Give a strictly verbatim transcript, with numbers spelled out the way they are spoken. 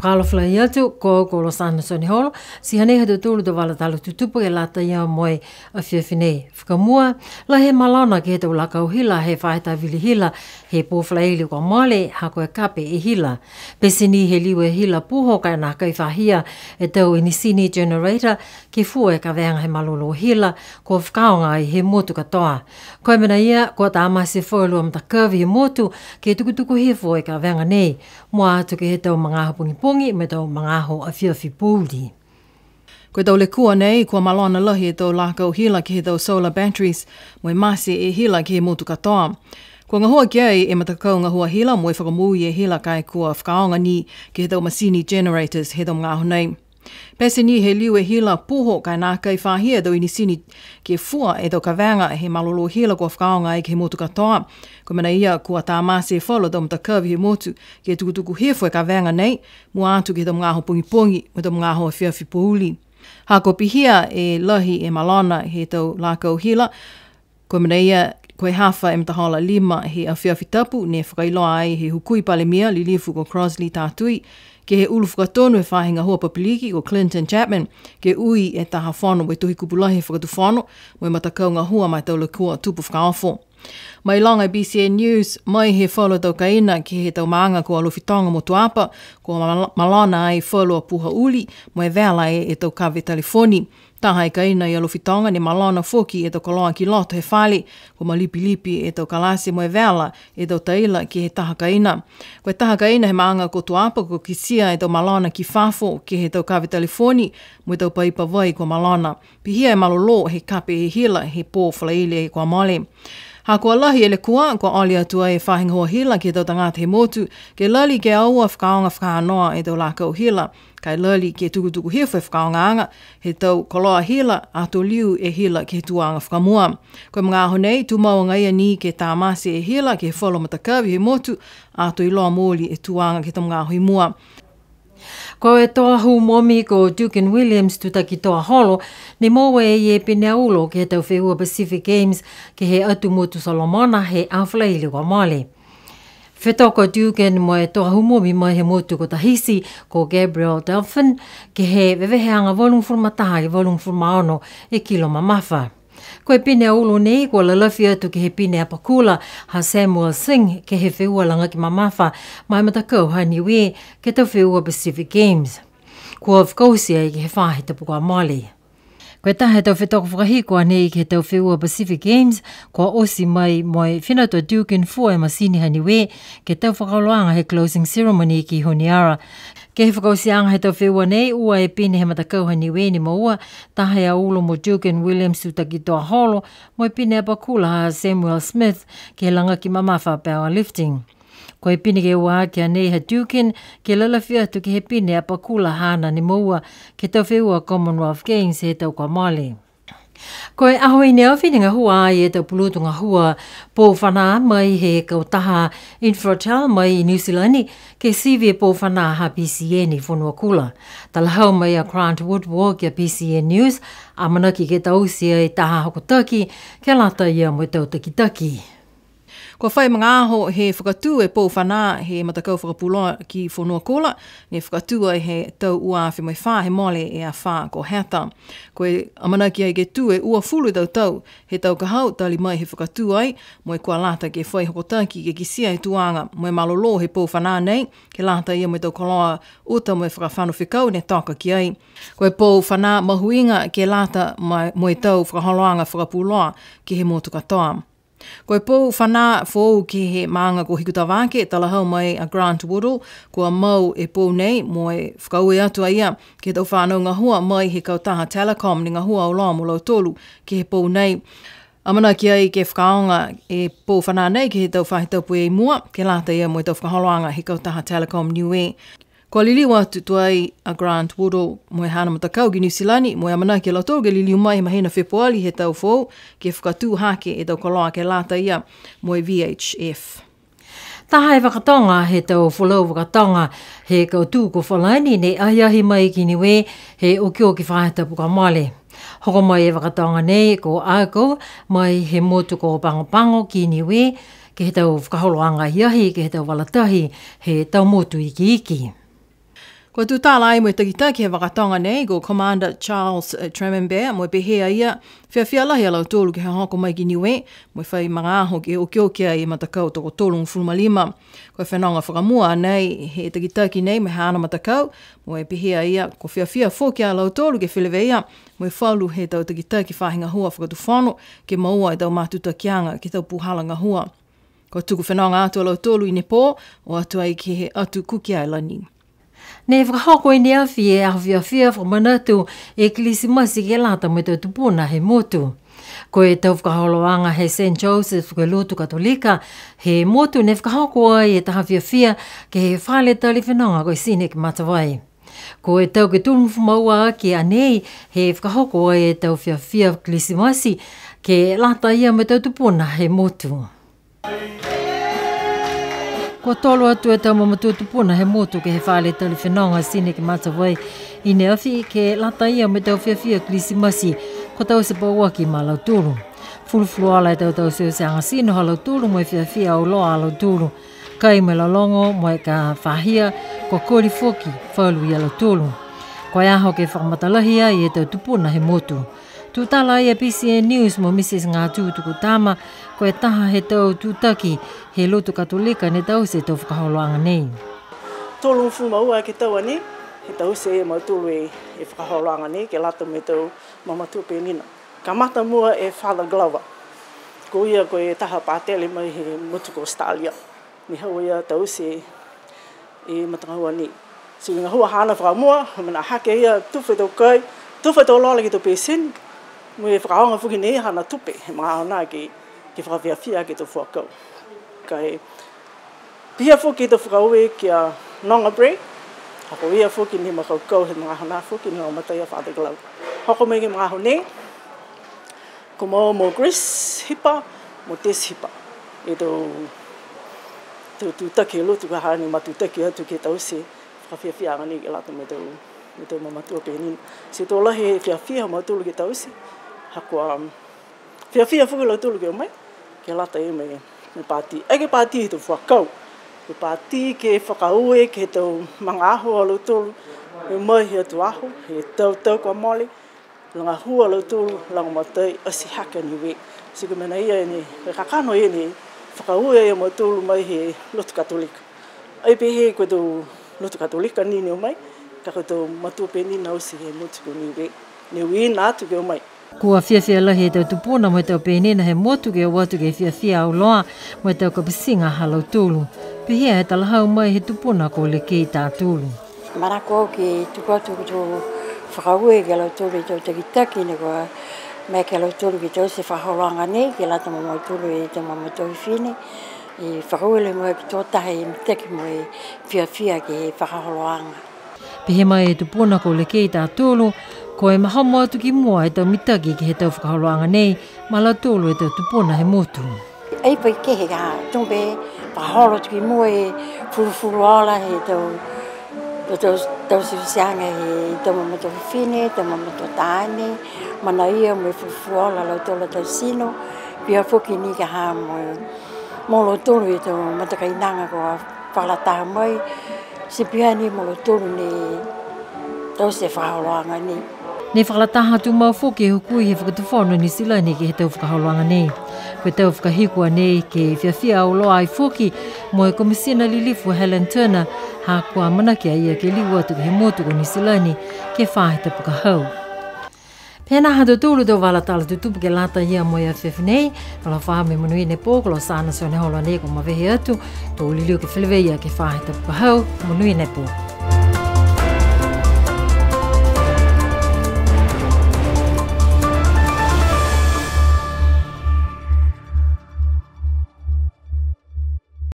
Fakaalofa lahi atu, ko au ko Losana Sioneholo, ti hanei ha tautolu tau vala tala tutupu ke lata ia mo e afiafi nei. Fakamua, lahi e malona ke he tau lakau hila he faahi tavili hila he pō Falaile kua mole, ha ko e kape e hila. Pete ni he liu e hila puho ka e nākai fahia e tau inisini generator ke fua e kavega he malolō hila, kua fakaaoga ai he motu katoa. Ko e mena ia, kua tamate falu a matakavi he motu ke tukutuku hifo e kavega nei, mua atu ke he tau magaaho pogipogi mo e tau magaaho afiafi pouli. Ko e tau lekua nei, kua malona lahi e tau lakau hila ke he tau solar batteries, mo e mate e hila ke he motu katoa. Kua gahua ki ai e matakau gahua hila mo e fakamoui e hila ka e kua fakaaoga ni ke he tau masini generators he tau magaaho nei. Pete ni he liu e hila puho ka e nākai fahia e tau inisini ke fua e tau kavega he malolō hila kua fakaaoga ai ke he motu katoa. Ko e mena ia kua tamate falu a tau matakavi he motu ke tukutuku hifo e kavega nei, mua atu ke he tau magaaho pogipogi, mo e tau magaaho afiafi pouli. Ha kua pihia e lahi e malona he tau lakau hila, ko e mena ia, ko e hafa e matahola lima he afiafi Tapu, ne fakailoa ai he Hukui Palemia, Lilifu ko Crossley Tatui, ke he ulu fakatonu he faahi gahua papiliki ko Clinton Chapman, ke ui e taha fono mo e Tohi Kupu Lahi he Fakatufono, mo e matakau gahua ma e tau lekua tupu fakaofo. Mailoga e B C N News, mai he falu tau kaina ke he tau maaga ko Alofi Toga mo Tuapa, kua mal-, malona ai falu a puha uli, mo e vela e, e tau kave telefoni. Taha e kaina i Alofi Toga ne malona foki e tau koloa ki loto he fale, kua malipilipi e tau kalasi mo e vela e tau taila ke he taha kaina. Ko e taha kaina he maaga ko Tuapa kua kitia e tau malona ki fafo ke he tau kave telefoni, mo e tau paipa vai kua malona. Pihia e malolō he kape e hila he pō Falaile kua mole. Ha kua lahi e lekua, kua ole atu ai e faahi gahua hila ke he tau tagata he motu, ke lali ke aua fakaaoga fakanoa e tau lakau hila, ka e lali ke tukutuku hifo e fakaaogaaga he tau koloa hila, ato liu e hila ke he tuaga fakamua. Ko e magaaho nei, tumau agaia ni ke tamate e hila ke he falu matakavi he motu, ato iloa mooli e tuaga ke he tau magaaho i mua. Ko e toa hū momi ko Dukin Williams Tutaki Toaholo, ne moua e ia e pine aulo ke he tau feua Pacific Games ke he atu motu Solomona he aho Falaile kua mole. Fetoko Dukin mo e toa hū momi mai he motu ko Tahiti, ko Gabriel Delphin, ke he veveheaga valugofulu ma taha ke valugofulu ma ono e kilo mamafa. Ko e pine aulo nei, kua lalafi atu ke he pine apakula ha Samuel Singh, ke he feua lagaki mamafa ma e matakau ha Niue, ke he tau feua Pacific Games. Kua fakaoti ai ke he faahi tapu kua mole. Ko e taha he tau fetoko fakahiku a nei ke he tau feua Pacific Games, kua oti mai mo e fina atu a Dukin fua e masini ha Niue, ke he tau fakaholoaga he closing ceremony ki Honiara. Ke he fakaotiaga he tau feua nei, ua e pine he matakau ha Niue ne moua, taha e aulo mo Dukin Williams Tutaki Toaholo, mo e pine apakula ha Samuel Smith, ke he lagaki mamafa powerlifting. Ko e pine ke ua aki a nei ha Dukin, ke lalafi atu ke he pine apakula haana ne moua, ke he tau feua Commonwealth Games he tau kua mole. Ko e aho i ne afi ne gahua ai e tau pulotu gahua pou fanā mai he kautaha Infratel mai i Niu Silani, ke sivi e pou fanā ha B C N i Fonuakula. Talahau mai a Grant Woodward ki a B C N News, amanaki ke taute e taha hokotaki, ke lata ia mo e tau takitaki. Kua fai magaaho he fakatū e pou fanā he matakau fakapuloa ki Fonuakula, ne fakatū ai he tau ua afe mo e fā he mole e afā ko Heta. Ko e amanaki ai ke tū e uafulu tau tau he tau ka hau, tali mai he fakatū ai, mo e kua lata ke fai hokotaki ke kitia e tuaga mo e malolō he pou fanā nei, ke lata ia mo e tau koloa uta mo e fakafano fekau ne toka ki ai. Ko e pou fanā mahuiga ke lata ma-, mo e tau fakaholoaga fakapuloa ke he motu katoa. Ko e pou fanā foou ke he maaga ko Hikutavake, talahau mai a Grant Woodall, kua mau e pou nei, mo e fakaaue atu a ia ke he tau fanau gahua mai he kautaha Telecom ne gahua auloa mo lautolu ke he pou nei. Amanaki ai ke fakaaoga e pou fanā nei ke he tau faahi tapu i mua, ke lata ia mo e tau fakaholoaga he kautaha Telecom Niue. Kua liliu atu tuai a Grant Woodall mo e haana matakau ki Niu Silani, mo e amanaki a lautolu ke liliu mai he mahina Fepuali he tau foou, ke fakatū hake e tau koloa ke lata ia mo e V H F. Taha e vakatoga he tau folau vakatoga he kautū ko Falani ne ahiahi mai ki Niue he okioki faahi tapu kua mole. Hoko mai e vakatoga nei ko Ako mai he motu ko Pagopago ki Niue, ke he tau fakaholoaga ahiahi, ke he tau vala tahi he tau motu ikiiki. Kua tutala ai mo e takitaki he vaka toga nei, ko Commander Charles, eh, Tremembert, mo e pehē a ia, fiafia lahi a lautolu ke he hoko mai ki Niue, mo e fai magaaho ke okioki ai e matakau tokotolugofulu ma lima. Ko e fenoga fakamua nei he takitaki nei mo e haana matakau, mo e pehē a ia, kua fiafia foki a lautolu ke feleveia mo e falu he tau takitaki faahi gahua fakatufono, ke moua e tau matutakiaga ke he tau puhala gahua. Kua tuku fenoga atu a lautolu i ne pō, o atu ai ke he atu Kuki Ailani. Ne fakahoko i ne afi e aho fiafia fakamanatu e Kilisimasi ke lata mo e tau tupuna he motu. Ko e tau fakaholoaga he Saint Joseph ko e lotu Katolika he motu, ne fakahoko ai e taha fiafia ke he fale tali fenoga ko e Scenic Matavai. Ko e tau ke tolugofulu ma ua aki a nei he fakahoko ai e tau fiafia Kilisimasi ke lata ia mo e tau tupuna he motu. Kua tolo atu e tau mamatua tupuna he motu ke he fale tali fenoga Scenic Matavai i ne afi ke lata ia mo e tau fiafia Kilisimasi, kua taute pauaki ma lautolu. Fulufuluola e tau tauteuteaga tino ha lautolu mo e fiafia auloa a lautolu. Kai mo e lologo mo e ka fahia, kua koli foki falu ia lautolu. Ko e aho ke fakamatalahi ai e tau tupuna he motu. Tutala ai e B C N News mo Mrs Ngatu Tukutama, ko e taha he tau tutaki he lotu Katolika ne taute e tau fakaholoaga nei. Tolugofulu ma ua ke tau a nei, he taute e mautolu e, e fakaholoaga nei, ke lata mo e tau mamatua penina. Kamata mua e Father Glover. Ko ia ko e taha patele mai he motu ko Australia. Ne hau ia taute e matagahua nei. Ti gahua haana fakamua, mena hake ia tufa e tau kai, tufa e tau lola ke he tau peseni, mo e fakaaoga foki nei haana tupe, he magaaho na ke, ke fakafiafia ke he tau fuakau. Ka e pihia foki e tau fakaaue ki a Noga Bray, ha ko ia foki ne makaukau he magaaho na foki ne lagomatai a Father Glover. Hoko mai ke he magaaho nei, ko moua mo Grace Hipa, mo Tess Hipa. E tau, tau tutaki he lotu ka hane matutaki atu ke taute e fakafiafiaaga nei ke lata mo e tau, mo e tau mamatua penina. Ti to lahi e fiafia ha mautolu ke taute, ha kua fiafia foki a lautolu ke o mai, ke lata ia mo e, mo e pati. Ai ke pati he tau fuakau, ke pati ke fakaaue ke he tau magaaho a lautolu, e mai he atu aho, he tau tau kua mole, Lagahua a lautolu, lagomatai, ati hake a Niue. Ti ko e mena ia ne, ko e kakano ia ne fakaaue a mautolu mai he lotu Katolika. Ai pehē ko e tau lotu Katolika ni ne o mai, ka ko e tau matua penina oti he motu ko Niue. Ne uiina atu ke o mai. Kua fiafia lahi e tau tupuna mo e tau penina he motu ke o atu ke fiafia auloa mo e tau kapitiga ha lautolu. Pihia e talahau mai he tupuna ko Lekei Tatulu. Manako au ke tuku atu ke he tau fakaaue ki a lautolu e tau takitaki ne kua maeke a lautolu ke taute e fakaholoaga nei, ke lata mo mautolu e tau mamatua fifine, e fakaaue lahi mo e ki tō taha e mitaki mo e fiafia ke he fakaholoaga. Pehē mai e tupuna ko Lekei Tatulu, ko e mahomo atu ki mua e tau mitaki ke he tau fakaholoaga nei, ma lautolu e tau tupuna he motu. Ai pehē ke he ka tupe, fakaholo atu ki mua e fulufuluola he tau, tau, tau, tau tauteaga he tau mamatua fifine, tau mamatua taane, manaia mo e fulufuluola a lautolu a tau tino, pihia foki ni ka ha mo, mo lautolu e tau matakainaga kua fakalataha mai, ti pihia ni mo lautolu ne taute e fakaholoaga nei. Ne fakalataha tumau foki e hukui he Fakatufono Niu Silani ke he tau fakaholoaga nei. Ko e tau fakahiku a nei ke fiafia auloa ai foki mo e Komisina Lilifu Helen Tunnah, ha kua amanaki a ia ke liu atu ke he motu ko Niu Silani ke he faahi tapu ka hau. Pehē nā ha tautolu tau vala tala tutupu ke lata ia mo e afiafi nei, fakaalofa mo e monuina e pō, ko Losana Sioneholo nei kua mavehe atu, to liliu ke feleveia ke he faahi tapu ka hau, monuina e pō.